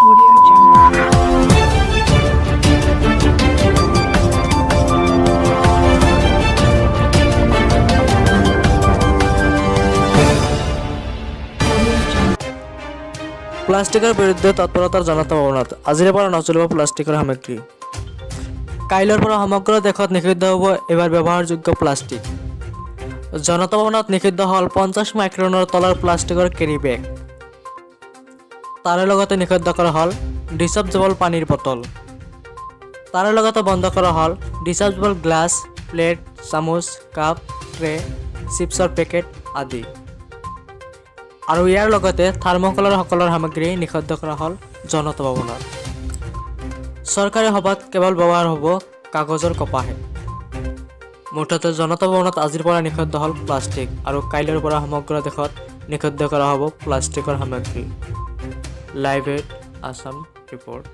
Audio Jungle. Audio Jungle. প্লাষ্টিকৰ বিৰুদ্ধে তৎপৰতাৰ জনতা ভৱনত আজিৰে পৰা নচলিব প্লাষ্টিকৰ সামগ্ৰী। কাইলৈৰ পৰা সমগ্ৰ দেশত নিষিদ্ধ হ'ব এবাৰ ব্যৱহাৰযোগ্য প্লাষ্টিক। জনতা ভৱনত নিষিদ্ধ হ'ল 50 মাইক্ৰনৰ তলৰ প্লাষ্টিকৰ কেৰি বেগ। তাৰে লগতে নিষিদ্ধ কৰা হ'ল ডিছপ'জেবল পানীৰ বটল। তাৰে লগতে বন্ধ কৰা হ'ল ডিছপ'জেবল গ্লাছ, প্লেট, চামুচ, কাপ, ট্ৰে, চিপছৰ পেকেট আদি। আৰু ইয়াৰ লগতে থাৰ্মকলৰ সকলো সামগ্ৰী নিষিদ্ধ কৰা হ'ল জনতা ভৱনত। চৰকাৰী সভাত কেৱল ব্যৱহাৰ হ'ব কাগজৰ কপাহে। মুঠতে জনতা ভৱনত আজিৰ পৰা নিষিদ্ধ হ'ল প্লাষ্টিক আৰু কাইলৈৰ পৰা সমগ্ৰ দেশত নিষিদ্ধ কৰা হ'ব প্লাষ্টিকৰ সামগ্ৰী। Live eight Assam report.